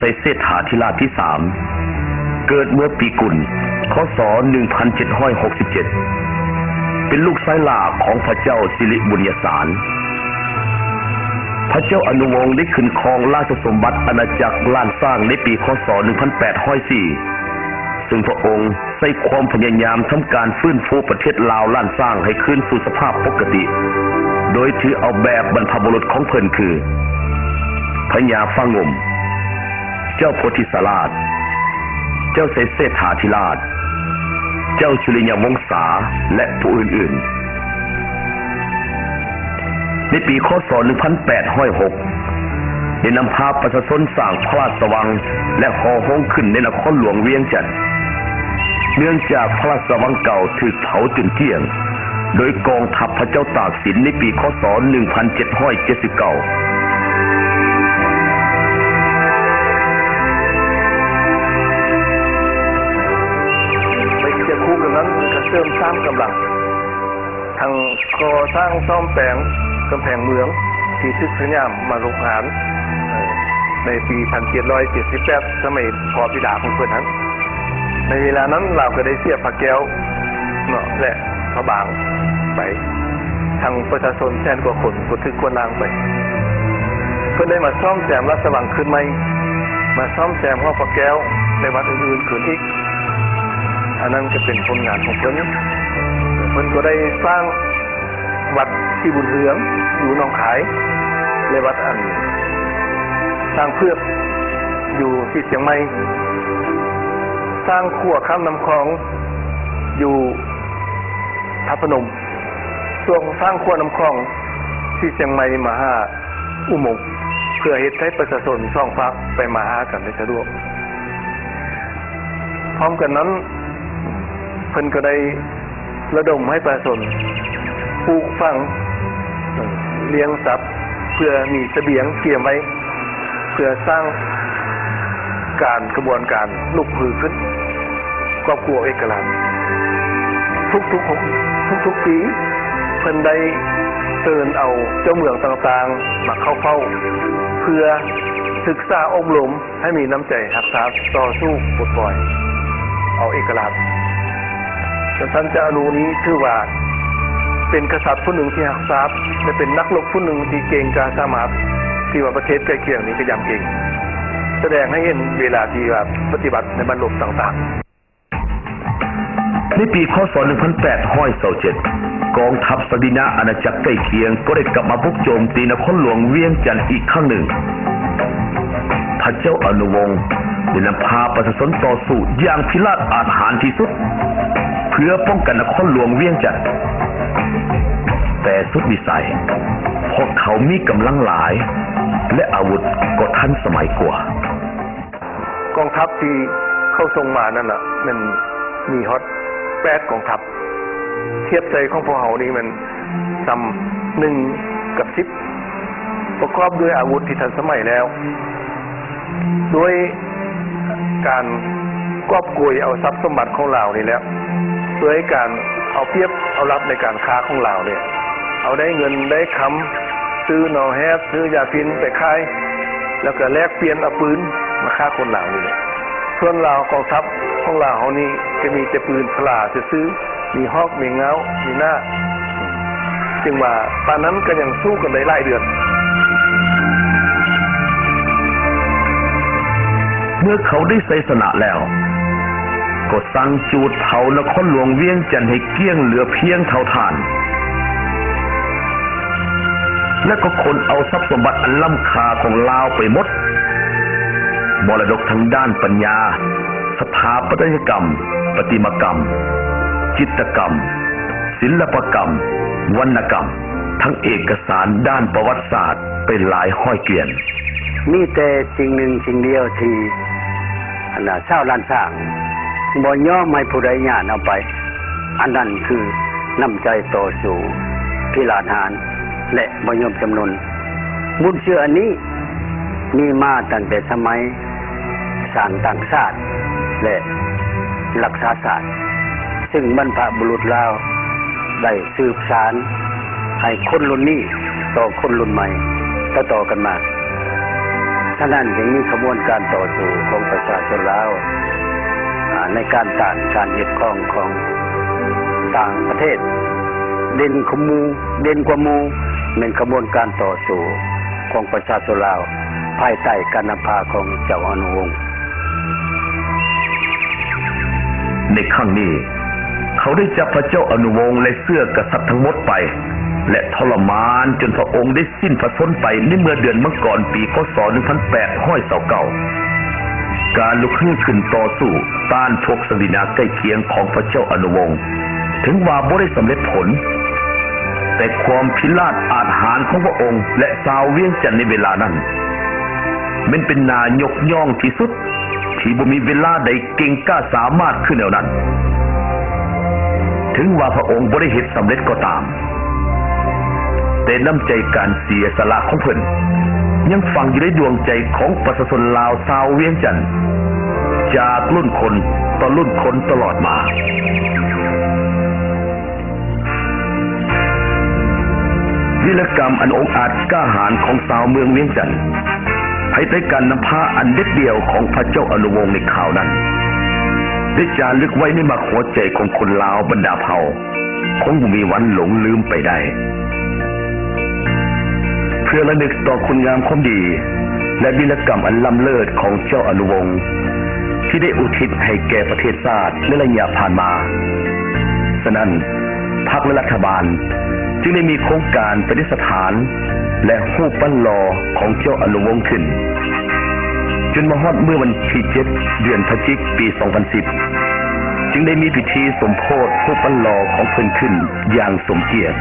ໄຊເສດຖາທິລາດທີສາມ ເກີດເມື່ອປີກຸນ ຄ.ສ. ໜຶ່ງພັນເຈັດຮ້ອຍຫົກສິບເຈັດ ເປັນລູກຊາຍຫຼ້າຂອງພະເຈົ້າສິລິບຸນຍະສານ. ພະເຈົ້າອະນຸວົງໄດ້ຂຶ້ນຄອງລາຊະສົມບັດອານາຈັກລ້ານຊ້າງໃນປີ ຄ.ສ. ໜຶ່ງພັນແປດຮ້ອຍສີ່ ເຊິ່ງພະອົງໃຊ້ຄວາມພະຍາຍາມທຳການຟື້ນຟູປະເທດລາວລ້ານຊ້າງໃຫ້ຄືນສູ່ສະພາບປົກກະຕິ ໂດຍຖືເອົາແບບບັນພະບຸລຸດຂອງເພິ່ນຄື ພະຍາຟ້າງຸ່ມ, ເຈົ້າໂພທິສາລາດ, ເຈົ້າໄຊເສດຖາທິລາດ, ເຈົ້າສຸລິຍະວົງສາ ແລະ ຜູ້ອື່ນໆ. ໃນປີ ຄ.ສ. ໜຶ່ງພັນແປດຮ້ອຍຫົກ ໄດ້ນຳພາປະຊາຊົນສ້າງພະລາຊະວັງ ແລະ ຫໍໂຮງຂຶ້ນໃນນະຄອນຫຼວງວຽງຈັນ. ເນື່ອງຈາກພະລາຊະວັງເກົ່າຖືກເຜົາຈົນກ້ຽງ ໂດຍກອງທັບພະເຈົ້າຕາກສິນໃນປີ ຄ.ສ. ໜຶ່ງພັນເຈັດຮ້ອຍເຈັດສິບເກົ້າ. ໃນເຄຍຄູ່ກັນນັ້ນ ກໍເສີມສ້າງກຳລັງ ທັງກໍ່ສ້າງສ້ອມແປງກຳແພງເມືອງທີ່ຖືກສະຫຍາມມາລຸກຮານ ເອີ ໃນປີພັນເຈັດຮ້ອຍເຈັດສິບແປດ ສະໄໝພໍ່ບິດາຂອງເພິ່ນຫັ້ນ. ໃນເວລານັ້ນລາວກໍໄດ້ເສຍພະແກ້ວເນາະ ແລະ ພະບາງໄປ, ທັງປະຊາຊົນແສນກວ່າຄົນກໍຖືກກວດລ້າງໄປ. ເພິ່ນໄດ້ມາສ້ອມແຊມລາຊະວັງຄືນໃໝ່, ມາສ້ອມແຊມຫໍພະແກ້ວ ແລະ ວັດອື່ນໆຄືນອີກ. ອັນນັ້ນກໍເປັນຜົນງານຂອງເພິ່ນ. ເພິ່ນກໍໄດ້ສ້າງວັດສີບຸນເຮືອງຢູ່ໜອງຄາຍ ແລະ ວັດອັນຊ້າງເຜືອກຢູ່ທີ່ຊຽງໃໝ່, ສ້າງຂົວຂ້າມນ້ຳຂອງຢູ່ທາດພະນົມ, ຊ່ວງສ້າງຂົວນ້ຳຂອງທີ່ຊຽງໃໝ່ມາຫາອຸມົງ ເພື່ອເຮັດໃຫ້ປະຊາຊົນສອງຟາກໄປມາຫາກັນໄດ້ສະດວກ. ພ້ອມກັນນັ້ນ ເພິ່ນກໍໄດ້ລະດົມໃຫ້ປະຊາຊົນປູກຝັງ, ລ້ຽງສັດ ເພື່ອມີສະບຽງກຽມໄວ້ ເພື່ອສ້າງການ ຂະບວນການລຸກຮືຂຶ້ນ ກອບກູ້ເອກະລາດ. ທຸກໆ ທຸກໆປີ ເພິ່ນໄດ້ເຊີນເອົາເຈົ້າເມືອງຕ່າງໆມາເຂົ້າເຝົ້າ ເພື່ອສຶກສາອົບຮົມ ໃຫ້ມີນ້ຳໃຈຮັກຊາດ ຕໍ່ສູ້ປົດປ່ອຍເອົາເອກະລາດ. ທ່ານເຈົ້າອະນຸນີ້ຖືວ່າເປັນກະສັດຜູ້ໜຶ່ງທີ່ຮັກຊາດ ແລະ ເປັນນັກລົບຜູ້ໜຶ່ງທີ່ເກັ່ງກ້າສາມາດ ທີ່ວ່າປະເທດໃກ້ຄຽງນີ້ກໍຢຳເກງ, ສະແດງໃຫ້ເຫັນເວລາທີ່ວ່າປະຕິບັດໃນບັ້ນລົບຕ່າງໆ. ໃນປີ ຄ.ສ. ໜຶ່ງພັນແປດຮ້ອຍຊາວເຈັດ ກອງທັບສັກດິນາອານາຈັກໃກ້ຄຽງກໍໄດ້ກັບມາບຸກໂຈມຕີນະຄອນຫຼວງວຽງຈັນອີກຄັ້ງໜຶ່ງ. ພະເຈົ້າອະນຸວົງໄດ້ນຳພາປະຊາຊົນຕໍ່ສູ້ຢ່າງພິລາດອາດຫານທີ່ສຸດ ເພື່ອປ້ອງກັນນະຄອນຫຼວງວຽງຈັນ, ແຕ່ສຸດວິໄສ ພວກເຂົາມີກຳລັງຫຼາຍ ແລະ ອາວຸດກໍທັນສະໄໝກວ່າ. ກອງທັບທີ່ເຂົາສົ່ງມານັ້ນນະ ແມ່ນມີຮອດແປດກອງທັບ, ທຽບໃສ່ຂອງພວກເຮົານີ້ແມ່ນສ່ຳໜຶ່ງກັບສິບ, ປະກອບດ້ວຍອາວຸດທີ່ທັນສະໄໝແລ້ວ, ດ້ວຍການກອບໂກຍເອົາຊັບສົມບັດຂອງລາວນີ້ແຫຼະ, ດ້ວຍການເອົາປຽບເອົາລັດໃນການຄ້າຂອງລາວນີ້, ເອົາໄດ້ເງິນໄດ້ຄຳ, ຊື້ໜໍ່ແຮດ ຊື້ຢາພິນໄປຂາຍ ແລ້ວກໍແລກປ່ຽນເອົາປືນມາຂ້າຄົນລາວນີ້ແຫຼະ. ສ່ວນລາວ ກອງທັບຂອງລາວເຮົານີ້ກໍມີແຕ່ປືນພະລາຊື່ໆ, ມີຫອກ ມີງ່າວ ມີໜ້າ, ຈຶ່ງວ່າປານນັ້ນກໍຍັງສູ້ກັນໄດ້ຫຼາຍເດືອນ. ເມື່ອເຂົາໄດ້ໄຊຊະນະແລ້ວ ກໍສັ່ງຈູດເຜົານະຄອນຫຼວງວຽງຈັນໃຫ້ກ້ຽງເຫຼືອພຽງເທົ່າຖ່ານ ແລະ ກໍຂົນເອົາຊັບສົມບັດອັນລ້ຳຄ່າຂອງລາວໄປໝົດ, ມໍລະດົກທາງດ້ານປັນຍາ, ສະຖາປັດຕະຍະກຳ, ປະຕິມາກຳ, ຈິດຕະກຳ, ສິລະປະກຳ, ວັນນະກຳ, ທັງເອກະສານດ້ານປະຫວັດສາດໄປຫຼາຍຮ້ອຍກ້ຽນ. ມີແຕ່ສິ່ງໜຶ່ງສິ່ງດຽວທີ່ ອັນນ່າ ຊາວລ້ານຊ້າງບໍ່ຍອມໃຫ້ຜູ້ໃດຍາດເອົາໄປ, ອັນນັ້ນຄືນ້ຳໃຈຕໍ່ສູ້ທີ່ຫຼາດຫານ ແລະ ບໍ່ຍອມຈຳນົນ. ບຸນເຊື່ອອັນນີ້ມີມາຕັ້ງແຕ່ສະໄໝສ້າງຕັ້ງຊາດ ແລະ ລັກສາຊາດ, ຊຶ່ງບັນພະບຸລຸດລາວໄດ້ສືບສານໃຫ້ຄົນລຸ້ນນີ້ຕໍ່ຄົນລຸ້ນໃໝ່ຕໍ່ໆກັນມາ. ສ ອັນນັ້ນຈຶ່ງມີຂະບວນການຕໍ່ສູ້ຂອງປະຊາຊົນລາວ ອາ ໃນການຕ້ານການຍຶດຄອງຂອງຕ່າງປະເທດ. ເດັ່ນກວ່າໝູ່ ເດັ່ນກວ່າໝູ່ແມ່ນຂະບວນການຕໍ່ສູ້ຂອງປະຊາຊົນລາວ ພາຍໃຕ້ການນຳພາຂອງເຈົ້າອະນຸວົງ. ໃນຄັ້ງນີ້ ເຂົາໄດ້ຈັບພະເຈົ້າອະນຸວົງ ແລະ ເຊື້ອກະສັດທັງໝົດໄປ ແລະ ທໍລະມານຈົນພະອົງໄດ້ສິ້ນພະຊົນໄປໃນເມື່ອເດືອນມັງກອນປີ ຄ.ສ. ໜຶ່ງພັນແປດຮ້ອຍຊາວເກົ້າ. ການລຸກຮືຂຶ້ນຕໍ່ສູ້ຕ້ານພວກສັກດິນາໃກ້ຄຽງຂອງພະເຈົ້າອະນຸວົງ ເຖິງວ່າບໍ່ໄດ້ສຳເລັດຜົນ, ແຕ່ຄວາມພິລາດອາດຫານຂອງພະອົງ ແລະ ຊາວວຽງຈັນໃນເວລານັ້ນ ແມ່ນເປັນໜ້າຍົກຍ້ອງທີ່ສຸດ ທີ່ບໍ່ມີເວລາໃດເກັ່ງກ້າສາມາດຄືແນວນັ້ນ. ເຖິງວ່າພະອົງບໍ່ໄດ້ເຮັດສຳເລັດກໍຕາມ, ແຕ່ນ້ຳໃຈການເສຍສະຫຼະຂອງເພິ່ນ ຍັງຝັງຢູ່ໃນດວງໃຈຂອງປະຊາຊົນລາວຊາວວຽງຈັນ ຈາກລຸ້ນຄົນຕໍ່ລຸ້ນຄົນຕະຫຼອດມາ. ວິລະກຳອັນອົງອາດກ້າຫານຂອງຊາວເມືອງວຽງຈັນ ພາຍໃຕ້ການນຳພາອັນເດັດດ່ຽວຂອງພະເຈົ້າອະນຸວົງໃນຄາວນັ້ນ ໄດ້ຈາລຶກໄວ້ໃນໝາກຫົວໃຈຂອງຄົນລາວບັນດາເຜົ່າ ຄົງບໍ່ມີວັນຫຼົງລືມໄປໄດ້. ເພື່ອລະນຶກຕໍ່ຄຸນງາມຄວາມດີ ແລະ ວິລະກຳອັນລ້ຳເລີດຂອງເຈົ້າອະນຸວົງ ທີ່ໄດ້ອຸທິດໃຫ້ແກ່ປະເທດຊາດໃນໄລຍະຜ່ານມາ. ສະນັ້ນ, ພັກ ແລະ ລັດຖະບານຈຶ່ງໄດ້ມີໂຄງການປະດິດສະຖານ ແລະ ຮູບປັ້ນຫຼໍ່ຂອງເຈົ້າອະນຸວົງຂຶ້ນ, ຈົນມາຮອດມື້ວັນທີເຈັດ ເດືອນພະຈິກ ປີສອງພັນສິບ ຈຶ່ງໄດ້ມີພິທີສົມໂພດຮູບປັ້ນຫຼໍ່ຂອງເພິ່ນຂຶ້ນຢ່າງສົມກຽດ.